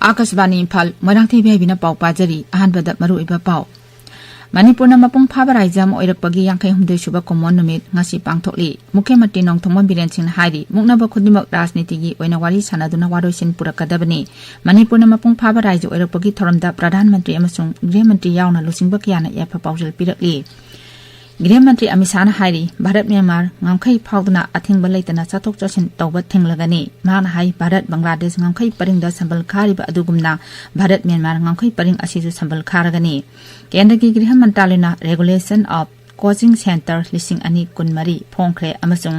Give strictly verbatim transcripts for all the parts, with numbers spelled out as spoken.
ꯑꯥꯀꯥꯁꯕꯥꯅꯤ ꯏꯝꯐꯥꯜ, ꯃꯣꯏꯔꯥꯡꯊꯦꯝ ꯏꯕꯦꯕꯤꯅ ꯄꯥꯎ ꯄꯥꯖꯔꯤ꯫ ꯑꯍꯥꯟꯕꯗ ꯃꯔꯨꯑꯣꯏꯕ ꯄꯥꯎ꯫ ꯃꯅꯤꯄꯨꯔꯅ ꯃꯄꯨꯡ ꯐꯥꯕ ꯔꯥꯏꯖ꯭ꯌ ꯑꯃ ꯑꯣꯏꯔꯛꯄꯒꯤ ꯌꯥꯡꯈꯩ ꯍꯨꯝꯗꯣꯏ ꯁꯨꯕ ꯀꯨꯝꯑꯣꯟ ꯅꯨꯃꯤꯠ ꯉꯁꯤ ꯄꯥꯡꯊꯣꯛꯂꯤ꯫ ꯃꯨꯈ꯭ꯌ ꯃꯟꯇ꯭ꯔꯤ ꯅꯣꯡꯊꯣꯝꯕꯝ ꯕꯤꯔꯦꯟ ꯁꯤꯡꯅ ꯍꯥꯏꯔꯤ, ꯃꯨꯛꯅꯕ ꯈꯨꯗꯤꯡꯃꯛ ꯔꯥꯖꯅꯤꯇꯤꯒꯤ ꯑꯣꯏꯅ ꯋꯥꯔꯤ ꯁꯥꯟꯅꯗꯨꯅ ꯋꯥꯔꯣꯏꯁꯤꯟ ꯄꯨꯔꯛꯀꯗꯕꯅꯤ꯫ ꯃꯅꯤꯄꯨꯔꯅ ꯃꯄꯨꯡ ꯐꯥꯕ ꯔꯥꯏꯖ꯭ꯌ ꯑꯣꯏꯔꯛꯄꯒꯤ ꯊꯧꯔꯝꯗ ꯄ꯭ꯔꯙꯥꯟ ꯃꯟꯇ꯭ꯔꯤ ꯑꯃꯁꯨꯡ ꯒ꯭ꯔꯤꯍ ꯃꯟꯇ꯭ꯔꯤ ꯌꯥꯎꯅ ꯂꯨꯆꯤꯡꯕ ꯀꯌꯥꯅ ꯌꯥꯏꯐ ꯄꯥꯎꯖꯦꯜ ꯄꯤꯔꯛꯂꯤ꯫ ꯒ꯭ꯔꯤꯍ ꯃꯟꯇ꯭ꯔꯤ ꯑꯃꯤꯠ ꯁꯥꯍꯅ ꯍꯥꯏꯔꯤ, ꯚꯥꯔꯠ ꯃ꯭ꯌꯥꯟꯃꯥꯔ ꯉꯝꯈꯩ ꯐꯥꯎꯗꯨꯅ ꯑꯊꯤꯡꯕ ꯂꯩꯇꯅ ꯆꯠꯊꯣꯛ ꯆꯠꯁꯤꯟ ꯇꯧꯕ ꯊꯤꯡꯂꯒꯅꯤ꯫ ꯃꯍꯥꯛꯅ ꯍꯥꯏ, ꯚꯥꯔꯠ ꯕꯪꯒ꯭ꯂꯥꯗꯦꯁ ꯉꯝꯈꯩ ꯄꯔꯤꯡꯗ ꯁꯝꯕꯜ ꯈꯥꯔꯤꯕ ꯑꯗꯨꯒꯨꯝꯅ ꯚꯥꯔꯠ ꯃ꯭ꯌꯥꯟꯃꯥꯔ ꯉꯝꯈꯩ ꯄꯔꯤꯡ ꯑꯁꯤꯁꯨ ꯁꯝꯕꯜ ꯈꯥꯔꯒꯅꯤ꯫ ꯀꯦꯟꯗ꯭ꯔꯒꯤ ꯒ꯭ꯔꯤꯍ ꯃꯟꯇ꯭ꯔꯥꯂꯌꯅ Regulation of Coaching Centre ꯂꯤꯁꯤꯡ ꯑꯅꯤ ꯀꯨꯟꯃꯔꯤ ꯐꯣꯡꯈ꯭ꯔꯦ ꯑꯃꯁꯨꯡ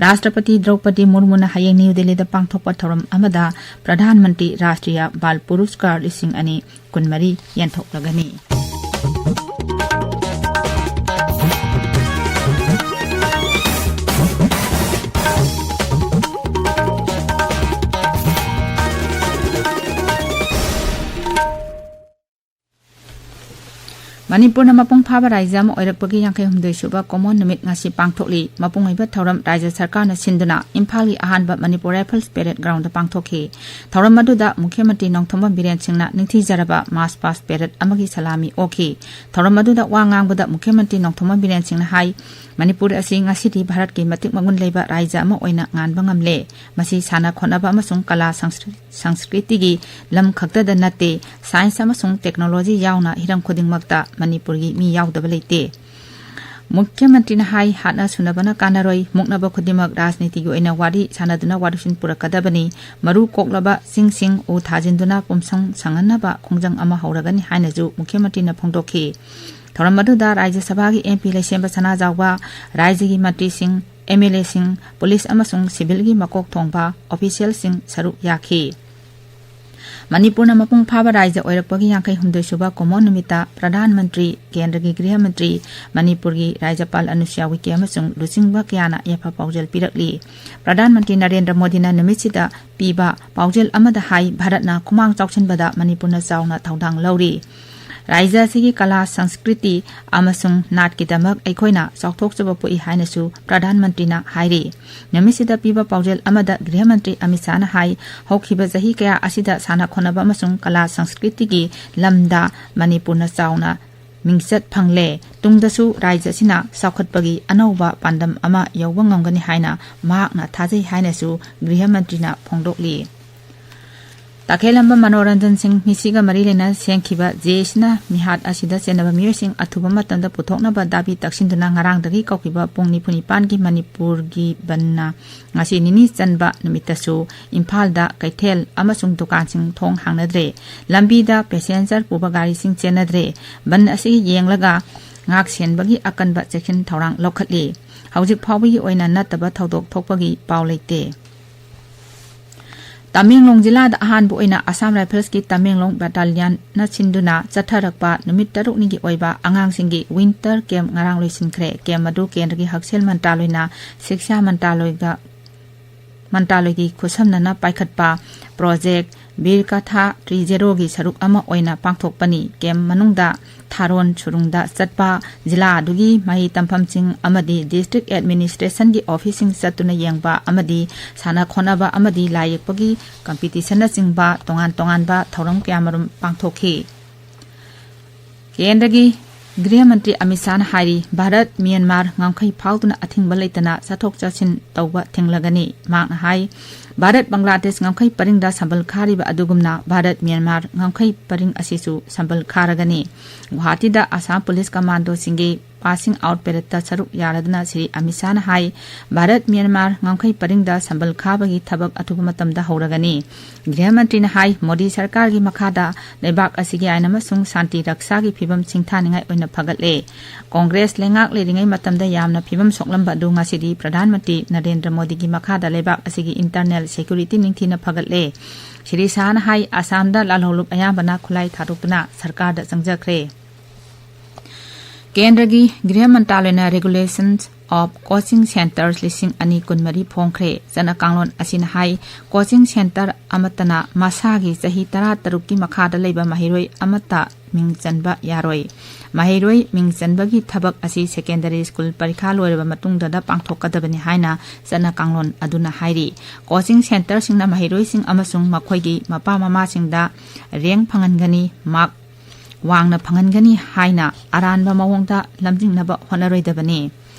ꯔꯥꯁꯇ꯭ꯔꯄꯇꯤ ꯗ꯭ꯔꯧꯄꯗꯤ ꯃꯨꯔꯃꯨꯅ ꯍꯌꯦꯡ ꯅ꯭ꯌꯨ ꯗꯦꯜꯂꯤꯗ ꯄꯥꯡꯊꯣꯛꯄ ꯊꯧꯔꯝ ꯑꯃꯗ ꯄ꯭ꯔꯙꯥꯟ ꯃꯟꯇ꯭ꯔꯤ ꯔꯥꯁꯇ꯭ꯔꯤꯌ ꯕꯥꯜ ꯄꯨꯔꯁꯀꯥꯔ ꯂꯤꯁꯤꯡ ꯑꯅꯤ ꯀꯨꯟꯃꯔꯤ ꯌꯦꯟꯊꯣꯛꯂꯒꯅꯤ꯫ ꯃꯅꯤꯄꯨꯔꯅ ꯃꯄꯨꯡ ꯐꯥꯕ ꯔꯥꯏꯖ꯭ꯌ ꯑꯃ ꯑꯣꯏꯔꯛꯄꯒꯤ ꯌꯥꯡꯈꯩ ꯍꯨꯝꯗꯣꯏ ꯁꯨꯕ ꯀꯨꯝꯑꯣꯟ ꯅꯨꯃꯤꯠ ꯉꯁꯤ ꯄꯥꯡꯊꯣꯛꯂꯤ꯫ ꯃꯄꯨꯡ ꯑꯣꯏꯕ ꯊꯧꯔꯝ ꯔꯥꯏꯖ꯭ꯌ ꯁꯔꯀꯥꯔꯅ ꯁꯤꯟꯗꯨꯅ ꯏꯝꯐꯥꯜꯒꯤ ꯑꯍꯥꯟꯕ ꯃꯅꯤꯄꯨꯔ ꯔꯥꯏꯐꯜꯁ ꯄꯦꯔꯦꯗ ꯒ꯭ꯔꯥꯎꯟꯗ ꯄꯥꯡꯊꯣꯛꯈꯤ꯫ ꯊꯧꯔꯝ ꯑꯗꯨꯗ ꯃꯨꯈ꯭ꯌ ꯃꯟꯇ꯭ꯔꯤ ꯅꯣꯡꯊꯣꯝꯕꯝ ꯕꯤꯔꯦꯟ ꯁꯤꯡꯅ ꯅꯤꯡꯊꯤꯖꯔꯕ ꯃꯥꯔꯆ ꯄꯥꯁ ꯄꯦꯔꯦꯗ ꯑꯃꯒꯤ ꯁꯂꯥꯃꯤ ꯑꯣꯛꯈꯤ꯫ ꯊꯧꯔꯝ ꯑꯗꯨꯗ ꯋꯥ ꯉꯥꯡꯕꯗ ꯃꯨꯈ꯭ꯌ ꯃꯟꯇ꯭ꯔꯤ ꯅꯣꯡꯊꯣꯝꯕꯝ ꯕꯤꯔꯦꯟ ꯁꯤꯡꯅ ꯍꯥꯏ, ꯃꯅꯤꯄꯨꯔ ꯑꯁꯤ ꯉꯁꯤꯗꯤ ꯚꯥꯔꯠꯀꯤ ꯃꯇꯤꯛ ꯃꯒꯨꯟ ꯂꯩꯕ ꯔꯥꯏꯖ꯭ꯌ ꯑꯃ ꯑꯣꯏꯅ ꯉꯥꯟꯕ ꯉꯝꯂꯦ꯫ ꯃꯁꯤ ꯁꯥꯟꯅ ꯈꯣꯠꯅꯕ ꯑꯃꯁꯨꯡ ꯀꯂꯥ ꯁꯪꯁ-, ꯁꯪꯁꯀ꯭ꯔꯤꯇꯤꯒꯤ ꯂꯝ ꯈꯛꯇꯗ ꯅꯠꯇꯦ, ꯁꯥꯏꯟꯁ ꯑꯃꯁꯨꯡ ꯇꯦꯛꯅꯣꯂꯣꯖꯤ ꯌꯥꯎꯅ ꯍꯤꯔꯝ ꯈꯨꯗꯤꯡꯃꯛꯇ ꯃꯅꯤꯄꯨꯔꯒꯤ ꯃꯤ ꯌꯥꯎꯗꯕ ꯂꯩꯇꯦ꯫ ꯃꯨꯈ꯭ꯌ ꯃꯟꯇ꯭ꯔꯤꯅ ꯍꯥꯏ, ꯍꯥꯠꯅ ꯁꯨꯅꯕꯅ ꯀꯥꯟꯅꯔꯣꯏ, ꯃꯨꯛꯅꯕ ꯈꯨꯗꯤꯡꯃꯛ ꯔꯥꯖꯅꯤꯇꯤꯒꯤ ꯑꯣꯏꯅ ꯋꯥꯔꯤ ꯁꯥꯟꯅꯗꯨꯅ ꯋꯥꯔꯣꯏꯁꯤꯟ ꯄꯨꯔꯛꯀꯗꯕꯅꯤ, ꯃꯔꯨ ꯀꯣꯛꯂꯕ ꯆꯤꯡꯁꯤꯡ ꯎ ꯊꯥꯖꯤꯟꯗꯨꯅ ꯄꯨꯝꯁꯪ ꯁꯪꯍꯟꯅꯕ ꯈꯣꯡꯖꯪ ꯑꯃ ꯍꯧꯔꯒꯅꯤ ꯍꯥꯏꯅꯁꯨ ꯃꯨꯈ꯭ꯌ ꯃꯟꯇ꯭ꯔꯤꯅ ꯐꯣꯡꯗꯣꯛꯈꯤ꯫ ꯊꯧꯔꯝ ꯑꯗꯨꯗ ꯔꯥꯖ꯭ꯌ ꯁꯚꯥꯒꯤ ꯑꯦꯝ ꯄꯤ ꯂꯩꯁꯦꯝꯕ ꯁꯅꯥꯖꯥꯎꯕ, ꯔꯥꯖ꯭ꯌꯒꯤ ꯃꯟꯇ꯭ꯔꯤꯁꯤꯡ, ꯑꯦꯝ ꯑꯦꯜ ꯑꯦꯁꯤꯡ, ꯄꯨꯂꯤꯁ ꯑꯃꯁꯨꯡ ꯁꯤꯚꯤꯜꯒꯤ ꯃꯀꯣꯛ ꯊꯣꯡꯕ ꯑꯣꯐꯤꯁꯤꯌꯦꯜꯁꯤꯡ ꯁꯔꯨꯛ ꯌꯥꯈꯤ꯫ ꯃꯅꯤꯄꯨꯔꯅ ꯃꯄꯨꯡ ꯐꯥꯕ ꯔꯥꯏꯖ꯭ꯌ ꯑꯣꯏꯔꯛꯄꯒꯤ ꯌꯥꯡꯈꯩ ꯍꯨꯝꯗꯣꯏ ꯁꯨꯕ ꯀꯨꯝꯑꯣꯟ ꯅꯨꯃꯤꯠꯇ ꯄ꯭ꯔꯙꯥꯟ ꯃꯟꯇ꯭ꯔꯤ, ꯀꯦꯟꯗ꯭ꯔꯒꯤ ꯒ꯭ꯔꯤꯍ ꯃꯟꯇ꯭ꯔꯤ, ꯃꯅꯤꯄꯨꯔꯒꯤ ꯔꯥꯖ꯭ꯌꯄꯥꯜ ꯑꯅꯨꯁ꯭ꯌꯥ ꯎꯏꯀꯦ ꯑꯃꯁꯨꯡ ꯂꯨꯆꯤꯡꯕ ꯀꯌꯥꯅ ꯌꯥꯏꯐ ꯄꯥꯎꯖꯦꯜ ꯄꯤꯔꯛꯂꯤ꯫ ꯄ꯭ꯔꯙꯥꯟ ꯃꯟꯇ꯭ꯔꯤ ꯅꯔꯦꯟꯗ꯭ꯔ ꯃꯣꯗꯤꯅ ꯅꯨꯃꯤꯠꯁꯤꯗ ꯄꯤꯕ ꯄꯥꯎꯖꯦꯜ ꯑꯃꯗ ꯍꯥꯏ, ꯚꯥꯔꯠꯅ ꯈꯨꯃꯥꯡ ꯆꯥꯎꯁꯤꯟꯕꯗ ꯃꯅꯤꯄꯨꯔꯅ ꯆꯥꯎꯅ ꯊꯧꯗꯥꯡ ꯂꯧꯔꯤ꯫ ꯔꯥꯏꯖ꯭ꯌ ꯑꯁꯤꯒꯤ ꯀꯂꯥ, ꯁꯪꯁꯀ꯭ꯔꯤꯇꯤ ꯑꯃꯁꯨꯡ ꯅꯥꯠꯀꯤꯗꯃꯛ ꯑꯩꯈꯣꯏꯅ ꯆꯥꯎꯊꯣꯛꯆꯕ ꯄꯣꯛꯏ ꯍꯥꯏꯅꯁꯨ ꯄ꯭ꯔꯙꯥꯟ ꯃꯟꯇ꯭ꯔꯤꯅ ꯍꯥꯏꯔꯤ꯫ ꯅꯨꯃꯤꯠꯁꯤꯗ ꯄꯤꯕ ꯄꯥꯎꯖꯦꯜ ꯑꯃꯗ ꯒ꯭ꯔꯤꯍ ꯃꯟꯇ꯭ꯔꯤ ꯑꯃꯤꯠ ꯁꯥꯍꯅ ꯍꯥꯏ, ꯍꯧꯈꯤꯕ ꯆꯍꯤ ꯀꯌꯥ ꯑꯁꯤꯗ ꯁꯥꯟꯅ ꯈꯣꯠꯅꯕ ꯑꯃꯁꯨꯡ ꯀꯂꯥ ꯁꯪꯁꯀ꯭ꯔꯤꯇꯤꯒꯤ ꯂꯝꯗ ꯃꯅꯤꯄꯨꯔꯅ ꯆꯥꯎꯅ ꯃꯤꯡꯆꯠ ꯐꯪꯂꯦ꯫ ꯇꯨꯡꯗꯁꯨ ꯔꯥꯏꯖ꯭ꯌ ꯑꯁꯤꯅ ꯆꯥꯎꯈꯠꯄꯒꯤ ꯑꯅꯧꯕ ꯄꯥꯟꯗꯝ ꯑꯃ ꯌꯧꯕ ꯉꯝꯒꯅꯤ ꯍꯥꯏꯅ ꯃꯍꯥꯛꯅ ꯊꯥꯖꯩ ꯍꯥꯏꯅꯁꯨ ꯒ꯭ꯔꯤꯍ ꯃꯟꯇ꯭ꯔꯤꯅ ꯐꯣꯡꯗꯣꯛꯂꯤ꯫ ꯇꯈꯦꯂꯝꯕ ꯃꯅꯣꯔꯟꯖꯟ ꯁꯤꯡ ꯃꯤꯁꯤꯒ ꯃꯔꯤ ꯂꯩꯅ ꯁꯦꯝꯈꯤꯕ ꯖꯦ ꯑꯦꯁꯅ ꯃꯤꯍꯥꯠ ꯑꯁꯤꯗ ꯆꯦꯟꯅꯕ ꯃꯤꯑꯣꯏꯁꯤꯡ ꯑꯊꯨꯕ ꯃꯇꯝꯗ ꯄꯨꯊꯣꯛꯅꯕ ꯗꯥꯕꯤ ꯇꯛꯁꯤꯟꯗꯨꯅ ꯉꯔꯥꯡꯗꯒꯤ ꯀꯧꯈꯤꯕ ꯄꯨꯡ ꯅꯤꯐꯨ ꯅꯤꯄꯥꯟꯒꯤ ꯃꯅꯤꯄꯨꯔꯒꯤ ꯕꯟꯅ ꯉꯁꯤ ꯅꯤꯅꯤ ꯆꯟꯕ ꯅꯨꯃꯤꯠꯇꯁꯨ ꯏꯝꯐꯥꯜꯗ ꯀꯩꯊꯦꯜ ꯑꯃꯁꯨꯡ ꯗꯨꯀꯥꯟꯁꯤꯡ ꯊꯣꯡ ꯍꯥꯡꯅꯗ꯭ꯔꯦ꯫ ꯂꯝꯕꯤꯗ ꯄꯦꯁꯦꯟꯖꯔ ꯄꯨꯕ ꯒꯥꯔꯤꯁꯤꯡ ꯆꯦꯟꯅꯗ꯭ꯔꯦ꯫ ꯕꯟ ꯑꯁꯤ ꯌꯦꯡꯂꯒ ꯉꯥꯛ ꯁꯦꯟꯕꯒꯤ ꯑꯀꯟꯕ ꯆꯦꯛꯁꯤꯟ ꯊꯧꯔꯥꯡ ꯂꯧꯈꯠꯂꯤ꯫ ꯍꯧꯖꯤꯛ ꯐꯥꯎꯕꯒꯤ ꯑꯣꯏꯅ ꯅꯠꯇꯕ ꯊꯧꯗꯣꯛ ꯊꯣꯛꯄꯒꯤ ꯄꯥꯎ ꯂꯩꯇꯦ꯫ ꯇꯃꯦꯡꯂꯣꯡ ꯖꯤꯂꯥꯗ ꯑꯍꯥꯟꯕ ꯑꯣꯏꯅ ꯑꯁꯥꯝ ꯔꯥꯏꯐꯜꯁꯀꯤ ꯇꯃꯦꯡꯂꯣꯡ ꯕꯦꯇꯥꯂꯤꯌꯟꯅ ꯁꯤꯟꯗꯨꯅ ꯆꯠꯊꯔꯛꯄ ꯅꯨꯃꯤꯠ ꯇꯔꯨꯛꯅꯤꯒꯤ ꯑꯣꯏꯕ ꯑꯉꯥꯡꯁꯤꯡꯒꯤ ꯋꯤꯟꯇꯔ ꯀꯦꯝꯞ ꯉꯔꯥꯡ ꯂꯣꯏꯁꯤꯟꯈ꯭ꯔꯦ꯫ ꯀꯦꯝꯞ ꯑꯗꯨ ꯀꯦꯟꯗ꯭ꯔꯒꯤ ꯍꯛꯁꯦꯜ ꯃꯟꯇ꯭ꯔꯥꯂꯣꯏꯅ ꯁꯤꯛꯁꯥ ꯃꯟꯇ꯭ꯔꯥꯂꯣꯏꯒ, ꯃꯟꯇ꯭ꯔꯥꯂꯣꯏꯒꯤ ꯈꯨꯠꯁꯝꯅꯅ ꯄꯥꯏꯈꯠꯄ ꯄ꯭ꯔꯣꯖꯦꯛ ꯕꯤꯔ ꯀꯊꯥ ꯇ꯭ꯔꯤ ꯖꯦꯔꯣꯒꯤ ꯁꯔꯨꯛ ꯑꯃ ꯑꯣꯏꯅ ꯄꯥꯡꯊꯣꯛꯄꯅꯤ꯫ ꯀꯦꯝꯞ ꯃꯅꯨꯡꯗ ꯊꯥꯔꯣꯟ ꯁꯨꯔꯨꯡꯗ ꯆꯠꯄ, ꯖꯤꯂꯥ ꯑꯗꯨꯒꯤ ꯃꯍꯩ ꯇꯝꯐꯝꯁꯤꯡ ꯑꯃꯗꯤ ꯗꯤꯁꯇ꯭ꯔꯤꯛ ꯑꯦꯗꯃꯤꯅꯤꯁꯇ꯭ꯔꯦꯁꯟꯒꯤ ꯑꯣꯐꯤꯁꯁꯤꯡ ꯆꯠꯇꯨꯅ ꯌꯦꯡꯕ ꯑꯃꯗꯤ ꯁꯥꯟꯅ ꯈꯣꯠꯅꯕ ꯑꯃꯗꯤ ꯂꯥꯏ ꯌꯦꯛꯄꯒꯤ ꯀꯝꯄꯤꯇꯤꯁꯟꯅꯆꯤꯡꯕ ꯇꯣꯉꯥꯟ ꯇꯣꯉꯥꯟꯕ ꯊꯧꯔꯝ ꯀꯌꯥꯃꯔꯨꯝ ꯄꯥꯡꯊꯣꯛꯈꯤ꯫ ꯀꯦꯟꯗ꯭ꯔꯒꯤ ꯒ꯭ꯔꯤꯍ ꯃꯟꯇ꯭ꯔꯤ ꯑꯃꯤꯠ ꯁꯥꯍꯅ ꯍꯥꯏꯔꯤ, ꯚꯥꯔꯠ ꯃ꯭ꯌꯥꯟꯃꯥꯔ ꯉꯝꯈꯩ ꯐꯥꯎꯗꯨꯅ ꯑꯊꯤꯡꯕ ꯂꯩꯇꯅ ꯆꯠꯊꯣꯛ ꯆꯠꯁꯤꯟ ꯇꯧꯕ ꯊꯤꯡꯂꯒꯅꯤ꯫ ꯃꯍꯥꯛꯅ ꯍꯥꯏ, ꯚꯥꯔꯠ ꯕꯪꯒ꯭ꯂꯥꯗꯦꯁ ꯉꯝꯈꯩ ꯄꯔꯤꯡꯗ ꯁꯝꯕꯜ ꯈꯥꯔꯤꯕ ꯑꯗꯨꯒꯨꯝꯅ ꯚꯥꯔꯠ ꯃ꯭ꯌꯥꯟꯃꯥꯔ ꯉꯝꯈꯩ ꯄꯔꯤꯡ ꯑꯁꯤꯁꯨ ꯁꯝꯕꯜ ꯈꯥꯔꯒꯅꯤ꯫ ꯒꯨꯋꯥꯍꯥꯇꯤꯗ ꯑꯁꯥꯝ ꯄꯨꯂꯤꯁ ꯀꯃꯥꯟꯗꯣꯁꯤꯡꯒꯤ ꯄꯥꯁꯤꯡ ꯑꯥꯎꯠ ꯄꯦꯔꯦꯗꯇ ꯁꯔꯨꯛ ꯌꯥꯔꯗꯨꯅ ꯁ꯭ꯔꯤ ꯑꯃꯤꯠ ꯁꯥꯍꯅ ꯍꯥꯏ, ꯚꯥꯔꯠ ꯃ꯭ꯌꯥꯟꯃꯥꯔ ꯉꯝꯈꯩ ꯄꯔꯤꯡꯗ ꯁꯝꯕꯜ ꯈꯥꯕꯒꯤ ꯊꯕꯛ ꯑꯊꯨꯕ ꯃꯇꯝꯗ ꯍꯧꯔꯒꯅꯤ꯫ ꯒ꯭ꯔꯤꯍ ꯃꯟꯇ꯭ꯔꯤꯅ ꯍꯥꯏ, ꯃꯣꯗꯤ ꯁꯔꯀꯥꯔꯒꯤ ꯃꯈꯥꯗ ꯂꯩꯕꯥꯛ ꯑꯁꯤꯒꯤ ꯑꯥꯏꯟ ꯑꯃꯁꯨꯡ ꯁꯥꯟꯇꯤ ꯔꯛꯁꯥꯒꯤ ꯐꯤꯕꯝ ꯁꯤꯡꯊꯥꯅꯤꯡꯉꯥꯏ ꯑꯣꯏꯅ ꯐꯒꯠꯂꯦ꯫ ꯀꯣꯡꯒ꯭ꯔꯦꯁ ꯂꯩꯉꯥꯛ ꯂꯩꯔꯤꯉꯩ ꯃꯇꯝꯗ ꯌꯥꯝꯅ ꯐꯤꯕꯝ ꯁꯣꯛꯂꯝꯕ ꯑꯗꯨ ꯉꯁꯤꯗꯤ ꯄ꯭ꯔꯙꯥꯟ ꯃꯟꯇ꯭ꯔꯤ ꯅꯔꯦꯟꯗ꯭ꯔ ꯃꯣꯗꯤꯒꯤ ꯃꯈꯥꯗ ꯂꯩꯕꯥꯛ ꯑꯁꯤꯒꯤ ꯏꯟꯇꯔꯅꯦꯜ ꯁꯦꯀ꯭ꯌꯨꯔꯤꯇꯤ ꯅꯤꯡꯊꯤꯅ ꯐꯒꯠꯂꯦ꯫ ꯁ꯭ꯔꯤ ꯁꯥꯍꯅ ꯍꯥꯏ, ꯑꯁꯥꯝꯗ ꯂꯥꯜꯍꯧꯂꯨꯞ ꯑꯌꯥꯝꯕꯅ ꯈꯨꯠꯂꯥꯏ ꯊꯥꯗꯣꯛꯇꯨꯅ ꯁꯔꯀꯥꯔꯗ ꯆꯪꯖꯈ꯭ꯔꯦ꯫ ꯀꯦꯟꯗ꯭ꯔꯒꯤ ꯒ꯭ꯔꯤꯍ ꯃꯟꯇ꯭ꯔꯥꯂꯣꯏꯅ ꯔꯤꯒꯨꯂꯦꯁꯟ of Coaching Centres ꯂꯤꯁꯤꯡ ꯑꯅꯤ ꯀꯨꯟꯃꯔꯤ ꯐꯣꯡꯈ꯭ꯔꯦ꯫ ꯆꯠꯅ ꯀꯥꯡꯂꯣꯟ ꯑꯁꯤꯅ ꯍꯥꯏ, coaching centre ꯑꯃꯠꯇꯅ ꯃꯁꯥꯒꯤ ꯆꯍꯤ ꯇꯔꯥꯇꯔꯨꯛꯀꯤ ꯃꯈꯥꯗ ꯂꯩꯕ ꯃꯍꯩꯔꯣꯏ ꯑꯃꯠꯇ ꯃꯤꯡ ꯆꯟꯕ ꯌꯥꯔꯣꯏ꯫ ꯃꯍꯩꯔꯣꯏ ꯃꯤꯡ ꯆꯟꯕꯒꯤ ꯊꯕꯛ ꯑꯁꯤ secondary school ꯄꯔꯤꯈꯥ ꯂꯣꯏꯔꯕ ꯃꯇꯨꯡꯗ ꯄꯥꯡꯊꯣꯛꯀꯗꯕꯅꯤ ꯍꯥꯏꯅ ꯆꯠꯅ ꯀꯥꯡꯂꯣꯟ ꯑꯗꯨꯅ ꯍꯥꯏꯔꯤ꯫ Coaching centreꯁꯤꯡꯅ ꯃꯍꯩꯔꯣꯏꯁꯤꯡ ꯑꯃꯁꯨꯡ ꯃꯈꯣꯏꯒꯤ ꯃꯄꯥ ꯃꯃꯥꯁꯤꯡꯗ rank ꯐꯪꯍꯟꯒꯅꯤ, mark ꯋꯥꯡꯅ ꯐꯪꯍꯟꯒꯅꯤ ꯍꯥꯏꯅ ꯑꯔꯥꯟꯕ ꯃꯑꯣꯡꯗ ꯂꯝꯖꯤꯡꯅꯕ ꯍꯣꯠꯅꯔꯣꯏꯗꯕꯅꯤ꯫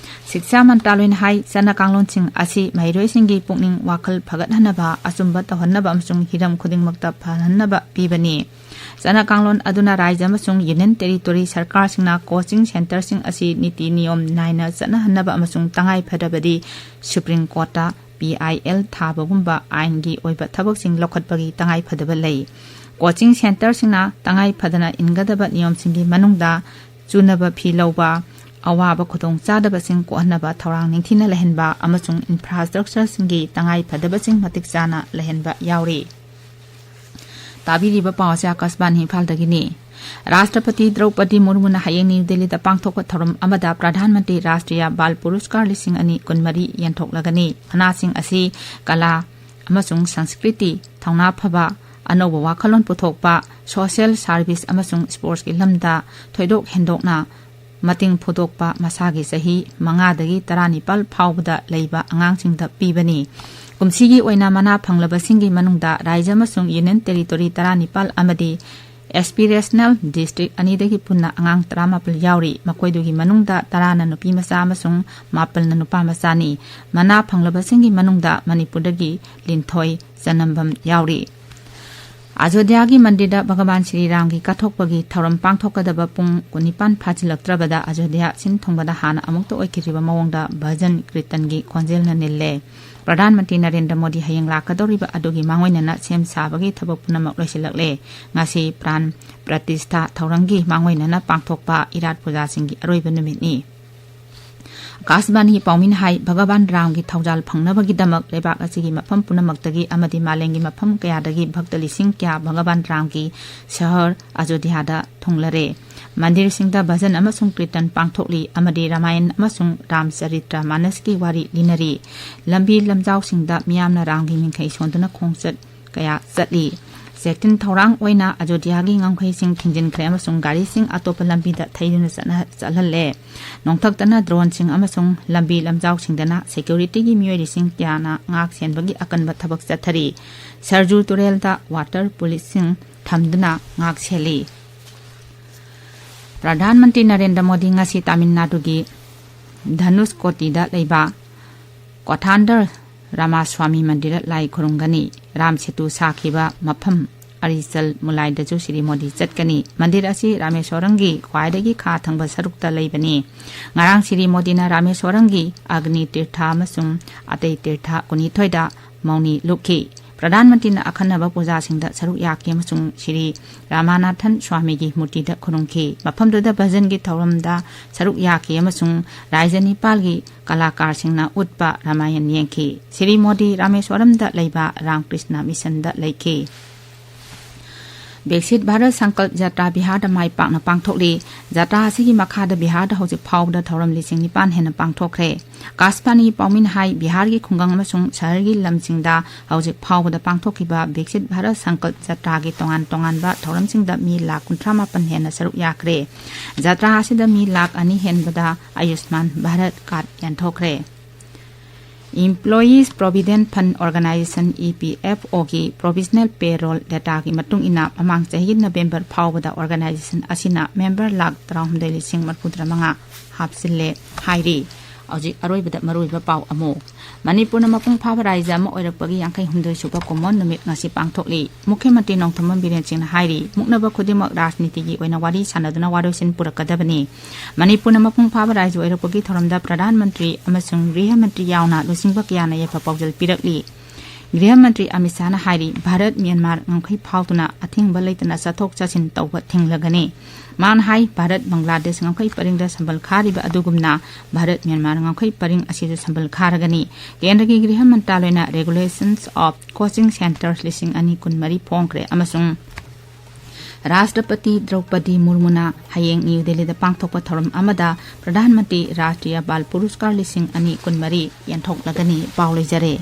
ꯁꯤꯛꯁꯥ ꯃꯟꯇ꯭ꯔꯥꯂꯣꯏꯅ ꯍꯥꯏ, ꯆꯠꯅ ꯀꯥꯡꯂꯣꯟꯁꯤꯡ ꯑꯁꯤ ꯃꯍꯩꯔꯣꯏꯁꯤꯡꯒꯤ ꯄꯨꯛꯅꯤꯡ ꯋꯥꯈꯜ ꯐꯒꯠꯍꯟꯅꯕ, ꯑꯆꯨꯝꯕ ꯇꯧꯍꯟꯅꯕ ꯑꯃꯁꯨꯡ ꯍꯤꯔꯝ ꯈꯨꯗꯤꯡꯃꯛꯇ ꯐꯍꯟꯅꯕ ꯄꯤꯕꯅꯤ꯫ ꯆꯠꯅ ꯀꯥꯡꯂꯣꯟ ꯑꯗꯨꯅ ꯔꯥꯖ꯭ꯌ ꯑꯃꯁꯨꯡ Union Territory ꯁꯔꯀꯥꯔꯁꯤꯡꯅ coaching centreꯁꯤꯡ ꯑꯁꯤ ꯅꯤꯇꯤ ꯅꯤꯌꯣꯝ ꯅꯥꯏꯅ ꯆꯠꯅꯍꯟꯅꯕ ꯑꯃꯁꯨꯡ ꯇꯉꯥꯏ ꯐꯗꯕꯗꯤ Supreme Courtꯇ P I L ꯊꯥꯕꯒꯨꯝꯕ ꯑꯥꯏꯟꯒꯤ ꯑꯣꯏꯕ ꯊꯕꯛꯁꯤꯡ ꯂꯧꯈꯠꯄꯒꯤ ꯇꯉꯥꯏ ꯐꯗꯕ ꯂꯩ꯫ Coaching centreꯁꯤꯡꯅ ꯇꯉꯥꯏ ꯐꯗꯅ ꯏꯟꯒꯗꯕ ꯅꯤꯌꯣꯝꯁꯤꯡꯒꯤ ꯃꯅꯨꯡꯗ ꯆꯨꯅꯕ ꯐꯤ ꯂꯧꯕ, ꯑꯋꯥꯕ ꯈꯨꯗꯣꯡꯆꯥꯗꯕꯁꯤꯡ ꯀꯣꯛꯍꯟꯅꯕ ꯊꯧꯔꯥꯡ ꯅꯤꯡꯊꯤꯅ ꯂꯩꯍꯟꯕ ꯑꯃꯁꯨꯡ infrastructureꯁꯤꯡꯒꯤ ꯇꯉꯥꯏ ꯐꯗꯕꯁꯤꯡ ꯃꯇꯤꯛ ꯆꯥꯅ ꯂꯩꯍꯟꯕ ꯌꯥꯎꯔꯤ꯫ ꯇꯥꯕꯤꯔꯤꯕ ꯄꯥꯎ ꯑꯁꯤ ꯑꯀꯥꯁꯕꯥꯅꯤ ꯏꯝꯐꯥꯜꯗꯒꯤꯅꯤ꯫ ꯔꯥꯁꯇ꯭ꯔꯄꯇꯤ ꯗ꯭ꯔꯧꯄꯗꯤ ꯃꯨꯔꯃꯨꯅ ꯍꯌꯦꯡ ꯅ꯭ꯌꯨ ꯗꯦꯜꯂꯤꯗ ꯄꯥꯡꯊꯣꯛꯄ ꯊꯧꯔꯝ ꯑꯃꯗ ꯄ꯭ꯔꯙꯥꯟ ꯃꯟꯇ꯭ꯔꯤ ꯔꯥꯁꯇ꯭ꯔꯤꯌꯥ ꯕꯥꯜ ꯄꯨꯔꯁꯀꯥꯔ ꯂꯤꯁꯤꯡ ꯑꯅꯤ ꯀꯨꯟꯃꯔꯤ ꯌꯦꯟꯊꯣꯛꯂꯒꯅꯤ꯫ ꯃꯅꯥꯁꯤꯡ ꯑꯁꯤ ꯀꯂꯥ ꯑꯃꯁꯨꯡ ꯁꯪꯁꯀ꯭ꯔꯤꯇꯤ, ꯊꯧꯅꯥ ꯐꯕ, ꯑꯅꯧꯕ ꯋꯥꯈꯜꯂꯣꯟ ꯄꯨꯊꯣꯛꯄ, social service ꯑꯃꯁꯨꯡ sportsꯀꯤ ꯂꯝꯗ ꯊꯣꯏꯗꯣꯛ ꯍꯦꯟꯗꯣꯛꯅ ꯃꯇꯦꯡ ꯐꯣꯡꯗꯣꯛꯄ, ꯃꯁꯥꯒꯤ ꯆꯍꯤ ꯃꯉꯥꯗꯒꯤ ꯇꯔꯥꯅꯤꯄꯥꯜ ꯐꯥꯎꯕꯗ ꯂꯩꯕ ꯑꯉꯥꯡꯁꯤꯡꯗ ꯄꯤꯕꯅꯤ꯫ ꯀꯨꯝꯁꯤꯒꯤ ꯑꯣꯏꯅ ꯃꯅꯥ ꯐꯪꯂꯕꯁꯤꯡꯒꯤ ꯃꯅꯨꯡꯗ ꯔꯥꯖ꯭ꯌ ꯑꯃꯁꯨꯡ Union Territory ꯇꯔꯥꯅꯤꯄꯥꯜ ꯑꯃꯗꯤ aspirational district ꯑꯅꯤꯗꯒꯤ ꯄꯨꯟꯅ ꯑꯉꯥꯡ ꯇꯔꯥꯃꯥꯄꯜ ꯌꯥꯎꯔꯤ꯫ ꯃꯈꯣꯏꯗꯨꯒꯤ ꯃꯅꯨꯡꯗ ꯇꯔꯥꯅ ꯅꯨꯄꯤ ꯃꯆꯥ ꯑꯃꯁꯨꯡ ꯃꯥꯄꯜꯅ ꯅꯨꯄꯥ ꯃꯆꯥꯅꯤ꯫ ꯃꯅꯥ ꯐꯪꯂꯕꯁꯤꯡꯒꯤ ꯃꯅꯨꯡꯗ ꯃꯅꯤꯄꯨꯔꯗꯒꯤ ꯂꯤꯟꯊꯣꯏ ꯆꯅꯝꯕꯝ ꯌꯥꯎꯔꯤ꯫ ꯑꯖꯣꯙ꯭ꯌꯥꯒꯤ ꯃꯟꯗꯤꯔꯗ ꯚꯒꯋꯥꯟ ꯁ꯭ꯔꯤ ꯔꯥꯝꯒꯤ ꯀꯠꯊꯣꯛꯄꯒꯤ ꯊꯧꯔꯝ ꯄꯥꯡꯊꯣꯛꯀꯗꯕ ꯄꯨꯡ ꯀꯨꯟꯅꯤꯄꯥꯜ ꯐꯥꯖꯤꯜꯂꯛꯇ꯭ꯔꯕꯗ ꯑꯖꯣꯙ꯭ꯌꯥ ꯁꯤꯟ ꯊꯨꯡꯕꯗ ꯍꯥꯟꯅ ꯑꯃꯨꯛꯇ ꯑꯣꯏꯈꯤꯗ꯭ꯔꯤꯕ ꯃꯑꯣꯡꯗ ꯚꯖꯟ ꯀ꯭ꯔꯤꯇꯟꯒꯤ ꯈꯣꯟꯖꯦꯜꯅ ꯅꯤꯜꯂꯦ꯫ ꯄ꯭ꯔꯙꯥꯟ ꯃꯟꯇ꯭ꯔꯤ ꯅꯔꯦꯟꯗ꯭ꯔ ꯃꯣꯗꯤ ꯍꯌꯦꯡ ꯂꯥꯛꯀꯗꯧꯔꯤꯕ ꯑꯗꯨꯒꯤ ꯃꯥꯡꯑꯣꯏꯅꯅ ꯁꯦꯝ ꯁꯥꯕꯒꯤ ꯊꯕꯛ ꯄꯨꯝꯅꯃꯛ ꯂꯣꯏꯁꯤꯜꯂꯛꯂꯦ꯫ ꯉꯁꯤ ꯄ꯭ꯔꯥꯟ ꯄ꯭ꯔꯇꯤꯁꯊꯥ ꯊꯧꯔꯝꯒꯤ ꯃꯥꯡꯑꯣꯏꯅꯅ ꯄꯥꯡꯊꯣꯛꯄ ꯏꯔꯥꯠ ꯄꯨꯖꯥꯁꯤꯡꯒꯤ ꯑꯔꯣꯏꯕ ꯅꯨꯃꯤꯠꯅꯤ꯫ ꯑꯀꯥꯁꯕꯥꯅꯤ ꯄꯥꯎꯃꯤꯅ ꯍꯥꯏ, ꯚꯒꯋꯥꯟ ꯔꯥꯝꯒꯤ ꯊꯧꯖꯥꯜ ꯐꯪꯅꯕꯒꯤꯗꯃꯛ ꯂꯩꯕꯥꯛ ꯑꯁꯤꯒꯤ ꯃꯐꯝ ꯄꯨꯝꯅꯃꯛꯇꯒꯤ ꯑꯃꯗꯤ ꯃꯥꯂꯦꯝꯒꯤ ꯃꯐꯝ ꯀꯌꯥꯗꯒꯤ ꯚꯛꯇ ꯂꯤꯁꯤꯡ ꯀꯌꯥ ꯚꯒꯋꯥꯟ ꯔꯥꯝꯒꯤ ꯁꯍꯔ ꯑꯖꯣꯙ꯭ꯌꯥꯗ ꯊꯨꯡꯂꯔꯦ꯫ ꯃꯟꯗꯤꯔꯁꯤꯡꯗ ꯚꯖꯟ ꯑꯃꯁꯨꯡ ꯀ꯭ꯔꯤꯇꯟ ꯄꯥꯡꯊꯣꯛꯂꯤ ꯑꯃꯗꯤ ꯔꯥꯃꯥꯌꯟ ꯑꯃꯁꯨꯡ ꯔꯥꯝꯆꯔꯤꯇ꯭ꯔ ꯃꯥꯅꯁꯀꯤ ꯋꯥꯔꯤ ꯂꯤꯅꯔꯤ꯫ ꯂꯝꯕꯤ ꯂꯝꯖꯥꯎꯁꯤꯡꯗ ꯃꯤꯌꯥꯝꯅ ꯔꯥꯝꯒꯤ ꯃꯤꯡꯈꯩ ꯁꯣꯟꯗꯨꯅ ꯈꯣꯡꯆꯠ ꯀꯌꯥ ꯆꯠꯂꯤ꯫ ꯆꯦꯛꯁꯤꯟ ꯊꯧꯔꯥꯡ ꯑꯣꯏꯅ ꯑꯖꯣꯙ꯭ꯌꯥꯒꯤ ꯉꯝꯈꯩꯁꯤꯡ ꯊꯤꯡꯖꯤꯟꯈ꯭ꯔꯦ ꯑꯃꯁꯨꯡ ꯒꯥꯔꯤꯁꯤꯡ ꯑꯇꯣꯞꯄ ꯂꯝꯕꯤꯗ ꯊꯩꯗꯨꯅ ꯆꯠꯅ-, ꯆꯠꯍꯜꯂꯦ꯫ ꯅꯣꯡꯊꯛꯇꯅ ꯗ꯭ꯔꯣꯟꯁꯤꯡ ꯑꯃꯁꯨꯡ ꯂꯝꯕꯤ ꯂꯝꯖꯥꯎꯁꯤꯡꯗꯅ ꯁꯦꯀ꯭ꯌꯨꯔꯤꯇꯤꯒꯤ ꯃꯤꯑꯣꯏꯁꯤꯡ ꯀꯌꯥꯅ ꯉꯥꯛ ꯁꯦꯟꯕꯒꯤ ꯑꯀꯟꯕ ꯊꯕꯛ ꯆꯠꯊꯔꯤ꯫ ꯁꯔꯖꯨ ꯇꯨꯔꯦꯜꯗ ꯋꯥꯇꯔ ꯄꯨꯂꯤꯁꯁꯤꯡ ꯊꯝꯗꯨꯅ ꯉꯥꯛ ꯁꯦꯜꯂꯤ꯫ ꯄ꯭ꯔꯙꯥꯟ ꯃꯟꯇ꯭ꯔꯤ ꯅꯔꯦꯟꯗ꯭ꯔ ꯃꯣꯗꯤ ꯉꯁꯤ ꯇꯥꯃꯤꯜ ꯅꯥꯗꯨꯒꯤ ꯙꯅꯨꯁꯀꯣꯇꯤꯗ ꯂꯩꯕ ꯀꯣꯊꯥꯟꯗꯔ ꯔꯥꯃꯥꯁ꯭ꯋꯥꯃꯤ ꯃꯟꯗꯤꯔꯗ ꯂꯥꯏ ꯈꯨꯔꯨꯝꯒꯅꯤ꯫ ꯔꯥꯝ ꯁꯦꯇꯨ ꯁꯥꯈꯤꯕ ꯃꯐꯝ ꯑꯔꯤꯆꯜ ꯃꯨꯂꯥꯏꯗꯁꯨ ꯁ꯭ꯔꯤ ꯃꯣꯗꯤ ꯆꯠꯀꯅꯤ꯫ ꯃꯟꯗꯤꯔ ꯑꯁꯤ ꯔꯥꯃꯦꯁ꯭ꯋꯔꯝꯒꯤ ꯈ꯭ꯋꯥꯏꯗꯒꯤ ꯈꯥ ꯊꯪꯕ ꯁꯔꯨꯛꯇ ꯂꯩꯕꯅꯤ꯫ ꯉꯔꯥꯡ ꯁ꯭ꯔꯤ ꯃꯣꯗꯤꯅ ꯔꯥꯃꯦꯁ꯭ꯋꯔꯝꯒꯤ ꯑꯒꯅꯤ ꯇꯤꯔꯊ ꯑꯃꯁꯨꯡ ꯑꯇꯩ ꯇꯤꯔꯊ ꯀꯨꯟꯅꯤꯊꯣꯏꯗ ꯃꯧꯅꯤ ꯂꯨꯞꯈꯤ꯫ ꯄ꯭ꯔꯙꯥꯟ ꯃꯟꯇ꯭ꯔꯤꯅ ꯑꯈꯟꯅꯕ ꯄꯨꯖꯥꯁꯤꯡꯗ ꯁꯔꯨꯛ ꯌꯥꯈꯤ ꯑꯃꯁꯨꯡ ꯁ꯭ꯔꯤ ꯔꯥꯃꯥꯅꯥꯊꯟ ꯁ꯭ꯋꯥꯃꯤꯒꯤ ꯃꯨꯔꯇꯤꯗ ꯈꯨꯔꯨꯝꯈꯤ꯫ ꯃꯐꯝꯗꯨꯗ ꯚꯖꯟꯒꯤ ꯊꯧꯔꯝꯗ ꯁꯔꯨꯛ ꯌꯥꯈꯤ ꯑꯃꯁꯨꯡ ꯔꯥꯏꯖ꯭ꯌ ꯅꯤꯄꯥꯜꯒꯤ ꯀꯂꯥꯀꯥꯔꯁꯤꯡꯅ ꯎꯠꯄ ꯔꯥꯃꯥꯌꯟ ꯌꯦꯡꯈꯤ꯫ ꯁ꯭ꯔꯤ ꯃꯣꯗꯤ ꯔꯥꯃꯦꯁ꯭ꯋꯔꯝꯗ ꯂꯩꯕ ꯔꯥꯝꯀ꯭ꯔꯤꯁꯅ ꯃꯤꯁꯟꯗ ꯂꯩꯈꯤ꯫ ꯕꯤꯛꯁꯤꯠ ꯚꯥꯔꯠ ꯁꯪꯀꯜꯞ ꯖꯇ꯭ꯔꯥ ꯕꯤꯍꯥꯔꯗ ꯃꯥꯏ ꯄꯥꯛꯅ ꯄꯥꯡꯊꯣꯛꯂꯤ꯫ ꯖꯇ꯭ꯔꯥ ꯑꯁꯤꯒꯤ ꯃꯈꯥꯗ ꯕꯤꯍꯥꯔꯗ ꯍꯧꯖꯤꯛ ꯐꯥꯎꯕꯗ ꯊꯧꯔꯝ ꯂꯤꯁꯤꯡ ꯅꯤꯄꯥꯟ ꯍꯦꯟꯅ ꯄꯥꯡꯊꯣꯛꯈ꯭ꯔꯦ꯫ ꯑꯀꯥꯁꯕꯥꯅꯤ ꯄꯥꯎꯃꯤꯅ ꯍꯥꯏ, ꯕꯤꯍꯥꯔꯒꯤ ꯈꯨꯡꯒꯪ ꯑꯃꯁꯨꯡ ꯁꯍꯔꯒꯤ ꯂꯝꯁꯤꯡꯗ ꯍꯧꯖꯤꯛ ꯐꯥꯎꯕꯗ ꯄꯥꯡꯊꯣꯛꯈꯤꯕ ꯕꯤꯛꯁꯤꯠ ꯚꯥꯔꯠ ꯁꯪꯀꯜꯞ ꯖꯇ꯭ꯔꯥꯒꯤ ꯇꯣꯉꯥꯟ ꯇꯣꯉꯥꯟꯕ ꯊꯧꯔꯝꯁꯤꯡꯗ ꯃꯤ ꯂꯥꯈ ꯀꯨꯟꯊ꯭ꯔꯥ ꯃꯥꯄꯟ ꯍꯦꯟꯅ ꯁꯔꯨꯛ ꯌꯥꯈ꯭ꯔꯦ꯫ ꯖꯇ꯭ꯔꯥ ꯑꯁꯤꯗ ꯃꯤ ꯂꯥꯈ ꯑꯅꯤ ꯍꯦꯟꯕꯗ ꯑꯌꯨꯁꯃꯥꯟ ꯚꯥꯔꯠ ꯀꯥꯔꯗ ꯌꯥꯟꯊꯣꯛꯈ꯭ꯔꯦ꯫ Employees Provident Fund Organisation, E P F O ꯒꯤ provisional payroll data ꯒꯤ ꯃꯇꯨꯡ ꯏꯟꯅ, ꯃꯃꯥꯡ ꯆꯍꯤꯒꯤ ꯅꯕꯦꯝꯕꯔ ꯐꯥꯎꯕꯗ organization ꯑꯁꯤꯅ member ꯂꯥꯈ ꯇꯔꯥꯍꯨꯝꯗꯣꯏ ꯂꯤꯁꯤꯡ ꯃꯔꯤꯐꯨꯇꯔꯥ ꯃꯉꯥ ꯍꯥꯞꯆꯤꯜꯂꯦ ꯍꯥꯏꯔꯤ꯫ ꯍꯧꯖꯤꯛ ꯑꯔꯣꯏꯕꯗ ꯃꯔꯨꯑꯣꯏꯕ ꯄꯥꯎ ꯑꯃꯨꯛ꯫ ꯃꯅꯤꯄꯨꯔꯅ ꯃꯄꯨꯡ ꯐꯥꯕ ꯔꯥꯏꯖ꯭ꯌ ꯑꯃ ꯑꯣꯏꯔꯛꯄꯒꯤ ꯌꯥꯡꯈꯩ ꯍꯨꯝꯗꯣꯏ ꯁꯨꯕ ꯀꯨꯝꯑꯣꯟ ꯅꯨꯃꯤꯠ ꯉꯁꯤ ꯄꯥꯡꯊꯣꯛꯂꯤ꯫ ꯃꯨꯈ꯭ꯌ ꯃꯟꯇ꯭ꯔꯤ ꯅꯣꯡꯊꯣꯝꯕꯝ ꯕꯤꯔꯦꯟ ꯁꯤꯡꯅ ꯍꯥꯏꯔꯤ, ꯃꯨꯛꯅꯕ ꯈꯨꯗꯤꯡꯃꯛ ꯔꯥꯖꯅꯤꯇꯤꯒꯤ ꯑꯣꯏꯅ ꯋꯥꯔꯤ ꯁꯥꯟꯅꯗꯨꯅ ꯋꯥꯔꯣꯏꯁꯤꯟ ꯄꯨꯔꯛꯀꯗꯕꯅꯤ꯫ ꯃꯅꯤꯄꯨꯔꯅ ꯃꯄꯨꯡ ꯐꯥꯕ ꯔꯥꯏꯖ꯭ꯌ ꯑꯣꯏꯔꯛꯄꯒꯤ ꯊꯧꯔꯝꯗ ꯄ꯭ꯔꯙꯥꯟ ꯃꯟꯇ꯭ꯔꯤ ꯑꯃꯁꯨꯡ ꯒ꯭ꯔꯤꯍ ꯃꯟꯇ꯭ꯔꯤ ꯌꯥꯎꯅ ꯂꯨꯆꯤꯡꯕ ꯀꯌꯥꯅ ꯌꯥꯏꯐ ꯄꯥꯎꯖꯦꯜ ꯄꯤꯔꯛꯂꯤ꯫ ꯒ꯭ꯔꯤꯍ ꯃꯟꯇ꯭ꯔꯤ ꯑꯃꯤꯠ ꯁꯥꯍꯅ ꯍꯥꯏꯔꯤ, ꯚꯥꯔꯠ ꯃ꯭ꯌꯥꯟꯃꯥꯔ ꯉꯝꯈꯩ ꯐꯥꯎꯗꯨꯅ ꯑꯊꯤꯡꯕ ꯂꯩꯇꯅ ꯆꯠꯊꯣꯛ ꯆꯠꯁꯤꯟ ꯇꯧꯕ ꯊꯤꯡꯂꯒꯅꯤ꯫ ꯃꯥꯅ ꯍꯥꯏ, ꯚꯥꯔꯠ ꯕꯪꯒ꯭ꯂꯥꯗꯦꯁ ꯉꯝꯈꯩ ꯄꯔꯤꯡꯗ ꯁꯝꯕꯜ ꯈꯥꯔꯤꯕ ꯑꯗꯨꯒꯨꯝꯅ ꯚꯥꯔꯠ ꯃ꯭ꯌꯥꯟꯃꯥꯔ ꯉꯝꯈꯩ ꯄꯔꯤꯡ ꯑꯁꯤꯁꯨ ꯁꯝꯕꯜ ꯈꯥꯔꯒꯅꯤ꯫ ꯀꯦꯟꯗ꯭ꯔꯒꯤ ꯒ꯭ꯔꯤꯍ ꯃꯟꯇ꯭ꯔꯥꯂꯣꯏꯅ Regulations of Coaching Centres ꯂꯤꯁꯤꯡ ꯑꯅꯤ ꯀꯨꯟꯃꯔꯤ ꯐꯣꯡꯈ꯭ꯔꯦ ꯑꯃꯁꯨꯡ ꯔꯥꯁꯇ꯭ꯔꯄꯇꯤ ꯗ꯭ꯔꯧꯄꯗꯤ ꯃꯨꯔꯃꯨꯅ ꯍꯌꯦꯡ ꯅ꯭ꯌꯨ ꯗꯦꯜꯂꯤꯗ ꯄꯥꯡꯊꯣꯛꯄ ꯊꯧꯔꯝ ꯑꯃꯗ ꯄ꯭ꯔꯙꯥꯟ ꯃꯟꯇ꯭ꯔꯤ ꯔꯥꯁꯇ꯭ꯔꯤꯌ ꯕꯥꯜ ꯄꯨꯔꯁꯀꯥꯔ ꯂꯤꯁꯤꯡ ꯑꯅꯤ ꯀꯨꯟꯃꯔꯤ ꯌꯦꯟꯊꯣꯛꯂꯒꯅꯤ꯫ ꯄꯥꯎ ꯂꯣꯏꯖꯔꯦ꯫